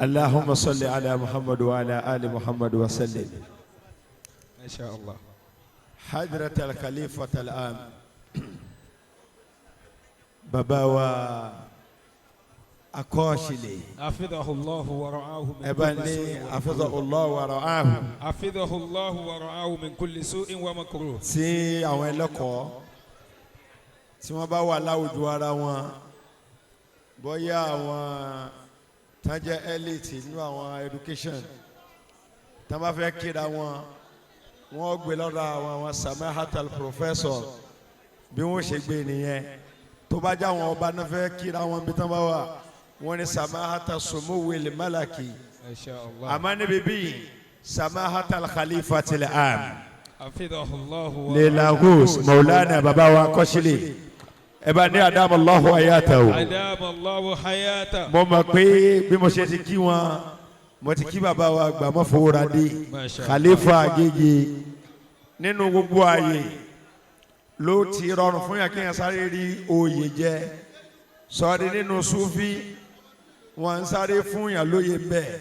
اللهم صل على محمد وعلى آل محمد وسلم. ما شاء الله. حضرة الخليفة العام، bàbá wa Akọ́ṣílẹ̀. حفظه الله ورعاه من Ẹ bá كل ní سوء. حفظه الله ورعاه. حفظه الله ورعاه من كل سوء ومكروه. Tí àwọn ẹlẹ́kọ̀ọ́ tí wọ́n bá wà láwùjọ ara wọn, bóyá àwọn tán jẹ́ elite nínú àwọn education, tán bá fẹ́ kíra wọn, wọ́n gbé lọ́dọ̀ àwọn samahatal professor. Bí wọ́n ṣe gbé nìyẹn. Tó bá jẹ́ àwọn ọba náà fẹ́ kíra wọn bí tán bá wà, wọ́n ní samahata sumuwil malaki. ما شاء الله. Àmọ́ níbi bíi samahatal khalifatil am حفظه الله ورعاه. Lelagos Maulana, baba wa Kọ́sílẹ̀, ẹ bá ní أدام الله حياته. أدام الله حياته. Mo mọ̀ pé bí mo ṣe ti kí wọn, mo ti kí baba wa gbàmọ́ fowórade. Masha Allah. Khalifa Agége, nínú gbogbo ààyè ló ti rọrùn fún yàn kéèyàn sáré rí oyè jẹ sọrí nínú Sufi, wọn ń sáré fún yàn lóye bẹ́ẹ̀.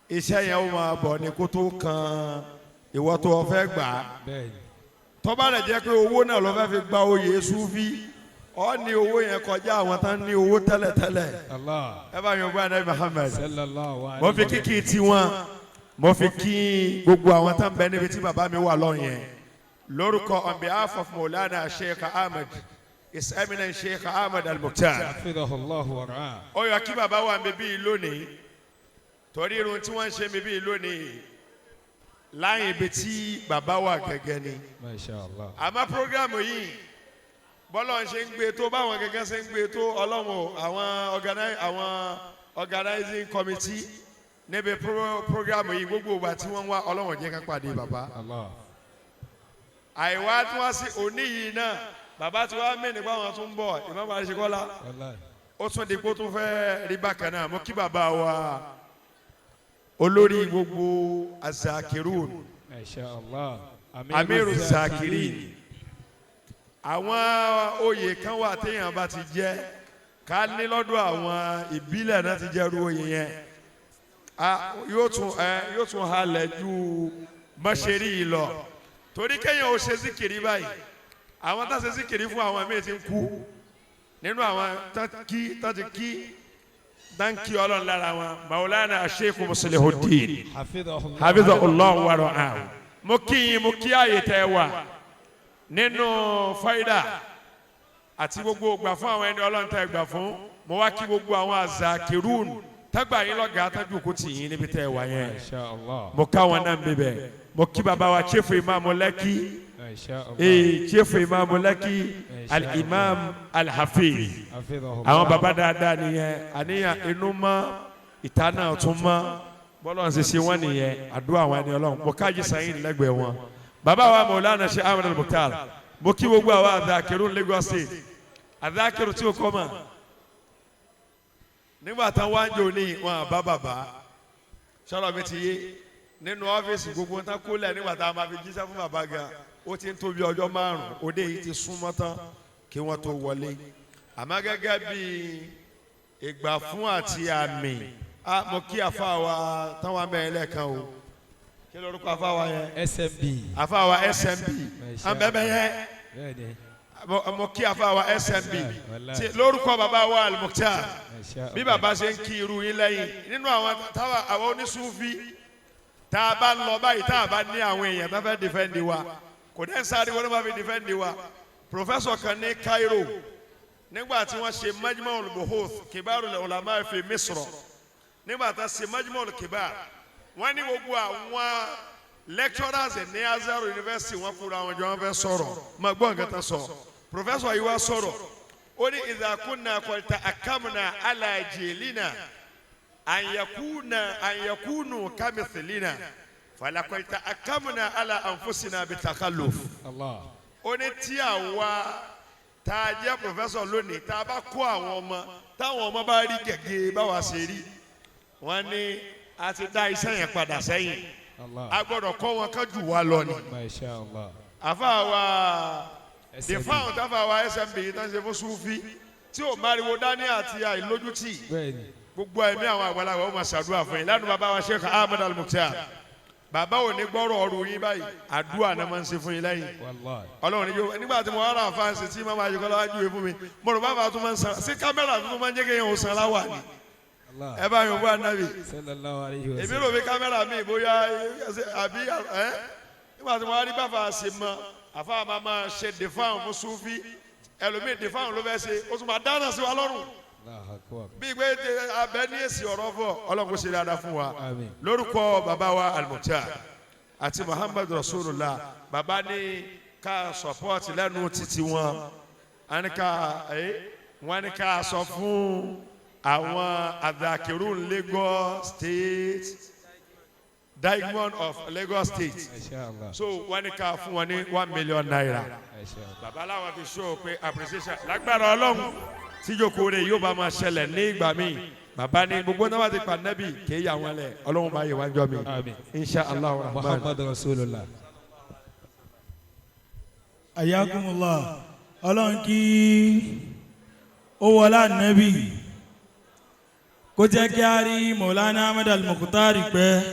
Iṣẹ́ yẹn ó máa bọ̀ ní kó tó kan ìwọ tó o fẹ́ gbà á. Bẹ́ẹ̀ni. Tó bá rẹ̀ jẹ́ pé owó náà ló fẹ́ fi gba oyè Sufi, ọ ní owó yẹn kọjá àwọn tán ní owó tẹ́lẹ̀tẹ́lẹ̀. Allah. Ẹ bá yín gbọ́ anabi Muhammad. صلى الله عليه. Mo fi kíkì tiwọn, mo fi kí gbogbo àwọn tán bẹ níbi tí bàbá mi wà lọ yẹn lórúkọ, on behalf of Maulana Sheikh Ahmed, His Eminence Sheikh Ahmed Al-Mukhtar. حفظه الله ورعاه. Ó yọ kí bàbá wà níbí lónìí, torí irun tí wọ́n ń ṣe níbí lónìí láyìn ibi tí bàbá wà gẹ́gẹ́ ni. ما شاء الله. Àmọ́ program yìí, bọ́lá ń ṣe ń gbé tó, báwọn gẹ́gẹ́ ṣe ń gbé tó, Ọlọ́run o, àwọn organizing committee níbi program yìí, gbogbo ìgbà tí wọ́n ń wá, Ọlọ́run jẹ́ ká pàdé bàbá. Allah. Àìwá tí wọ́n sí òní yìí náà, bàbá tí wọ́n mẹ́rin pa, àwọn tún ń bọ̀, Ìmáàmù Àṣekọ́lá. Wallahi. Ó tún di kó tún fẹ́ rí bákan náà. Mo kí bàbá wa olórí gbogbo azakirun. ما شاء الله. Amiru Zakirin. Àwọn oyè kan wà téèyàn bá ti jẹ́ ká ní lọ́dọ̀ àwọn ìbílẹ̀ náà ti jẹ́ irú oyè yẹn, yóò tún halẹ̀ ju mọ́ṣẹ́rì yìí lọ, torí kéèyàn ò ṣe zikiri báyìí, àwọn tá ṣe zikiri fún, àwọn míì ti ń kú nínú àwọn tá ti kí dáńkì Ọlọ́run lára wọn. Maulana Sheikh Muslihuddin. حفظه الله. حفظه الله ورعاه. Mo kí yín, mo kí ààyè tẹ́ wà nínú fáyidà àti gbogbo gbà fún àwọn ẹni Ọlọ́run tẹ́ gbà fún. Mo wá kí gbogbo àwọn azakirun tágbà yín lọ́gàá tájú kò tì yín níbi tẹ́ wà yẹn. ما شاء الله. Mo ká wọn náà bíbẹ̀. Mo kí baba wa Chief Imam Lẹ́kì. ما شاء الله. Chief Imam Lẹ́kì, Al-Imam Al-Hafiz. حفظه الله. Àwọn baba dáadáa nìyẹn. Àníyàn inú mọ́, ìta náà tún mọ́, bọ́lá ń ṣe ṣe wọ́n nìyẹn. Àdúrà àwọn ẹni Ọlọ́run. Mo kájí sẹ́yìn lẹ́gbẹ̀ẹ́ wọn, baba wa Maulana Sheikh Ahmed Al-Mukhtar. Mo kí gbogbo àwọn adakirun Lagos State, adakirun tí o kọ́ mọ̀ nígbà tán wá ń jò ní wọn àbá bàbá sọ̀rọ̀ mi ti yé nínú ọ́fíìsì gbogbo tán kólẹ̀. Nígbà tá a máa fi jíṣẹ́ fún bàbá gan, ó ti ń tó bí ọjọ́ 5, òde yìí ti súnmọ́ tán kí wọ́n tó wọlé. Àmọ́ gẹ́gẹ́ bí ìgbà fún àti àmì, a mo kí àfa wa táwọn amẹ́yìn lẹ́ẹ̀kan o. Kí lórúkọ àfa wa yẹn? SMB. Àfa wa SMB àmbẹ́bẹ́ yẹn. Bẹ́ẹ̀ni. Mo kí àfa wa SMB Wallahi. tí lórúkọ bàbá wa Al-Mukhtar. ما شاء Bí الله. bàbá ṣe ń kí irú yín lẹ́yìn nínú àwọn táwa àwọn onísúfí, tá a bá ń lọ báyìí, tá a bá ní àwọn èèyàn tó fẹ́ defend wa, kò dẹ́ ń sáré wọn ló máa fi defend wa. Professor kan ní Cairo, nígbà tí wọ́n ṣe Majma'ul Buhuth Kibarul Ulama fi Misr, nígbà tí wọ́n ṣe Majma'ul Kibar, wọ́n ní gbogbo àwọn lecturers ní Azhar University, wọ́n kúra àwọn jọ, wọ́n fẹ́ sọ̀rọ̀. Máa gbọ́ nǹkan tán sọ. Professor yìí wá sọ̀rọ̀, ó ní إذا كنا قد تحكمنا على جيلنا أن يكونوا كمثلنا فلقد تحكمنا على أنفسنا بالتخلف. Allah. Ó ní tí àwa tá a jẹ́ professor lónìí, tá a bá kó àwọn ọmọ, táwọn ọmọ bá rí gègé báwa ṣe rí, wọ́n ní a ti dá iṣẹ́ yẹn padà sẹ́yìn. Allah. A gbọ́dọ̀ kọ́ wọn kán jù wá lọ ni. ما شاء الله. Àfa wa SMB. ìfáwọn táfà wa SMB yìí tán ṣe fún Sufi tí ò máriwo dání àti àìlójútì. Bẹ́ẹ̀ni. Gbogbo ẹ̀mí àwọn àgbàlagbà ó máa ṣàdúrà fún yín lánàá. Bàbá wa Sheikh Ahmed Al-Mukhtar, bàbá ò ní gbọ́rọ̀ ọ̀rù yín báyìí, àdúrà náà máa ń ṣe fún yín lẹ́yìn. Wallahi. Ọlọ́run ní yóò. Nígbà tí mo wá ra fáǹsì tí màmá ayọ̀kọ́lá wá júwe fún mi, mo rò bàbá tó máa ń san sí kámẹ́rà tó máa ń jẹ́ kéèyàn ò san láwà ni. Allah. Ẹ bá yóò bá nábì. Sallallahu alayhi wa Èmi sallam. rò pé kámẹ́rà mi bóyá àbí ẹ. Nígbà tí mo wá rí bàbá ṣe mọ àfa máa ṣe dèfáwọn fún Sufi, ẹlòmíì dèfáwọn ló fẹ́ ṣe, ó tún máa dáná sí wa lọ́rùn. Allahu akbar. Bí pé abẹ ní èsì ọ̀rọ̀ fọ. Ọlọ́run kò ṣe dáadáa fún wa. Àmín. Lórúkọ bàbá wa Al-Mukhtar àti Muhammadu Rasulullah, bàbá ní ká support lẹ́nu títí wọn, àní ká wọ́n ní ká sọ fún àwọn Adhakirun Lagos State, Diamond of Lagos State. Masha Allah. So wọ́n ní ká fún wọn ní ₦1 million. Masha Allah. Bàbá làwọn fi show pé appreciation. Lágbára Ọlọ́run, tíjókòó rẹ̀ yóò bá máa ṣẹlẹ̀ ní ìgbà míì. Bàbá ní gbogbo náà wà ti pa nẹ́bì kéé yà wọ́n lẹ̀. Ọlọ́run bá yẹ wá jọ mi. Àmín. Insha Allah rahman. Muhammad Rasulullah. Ayakumullah. Ọlọ́run kí ó wọlá nẹ́bì, kó jẹ́ kí a rí Mọ̀lánà Ahmed Al-Mukhtar pẹ́,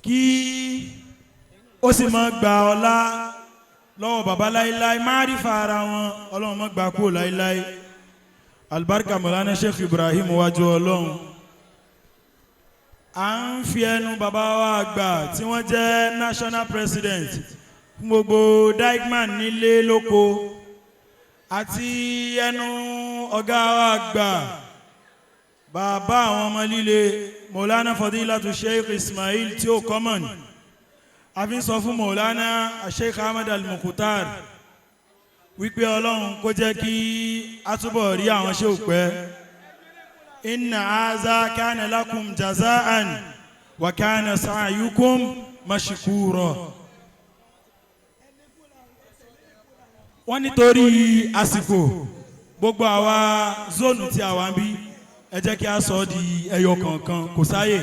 kí ó sì máa gba ọlá lọ́wọ́ bàbá láíláí, má rí fa ara wọn. Ọlọ́run má gbà kúrò láíláí. Alibarika Mọ̀lánà Sheikh Ibrahim wájú Ọlọ́run. À ń fi ẹnu bàbá wa àgbà tí wọ́n jẹ́ national president fún gbogbo Dikeman nílé lóko, àti ẹnu ọ̀gá wa àgbà, bàbá àwọn ọmọ líle, Mọ̀lánà Fadilatu Sheikh Ismail tí ó common, a fi ń sọ fún Mọ̀lánà Sheikh Ahmed Al-Mukhtar wípé Ọlọ́run kó jẹ́ kí a túbọ̀ rí àwọn ṣé òpẹ́. Inna haza kana lakum jaza'an wa kana sa'yukum mashkura. Wọ́n nítorí àsìkò, gbogbo àwa zone tí a wà ń bí, ẹ jẹ́ kí a sọ ọ́ di ẹyọ kọ̀ọ̀kan, kò sáyè.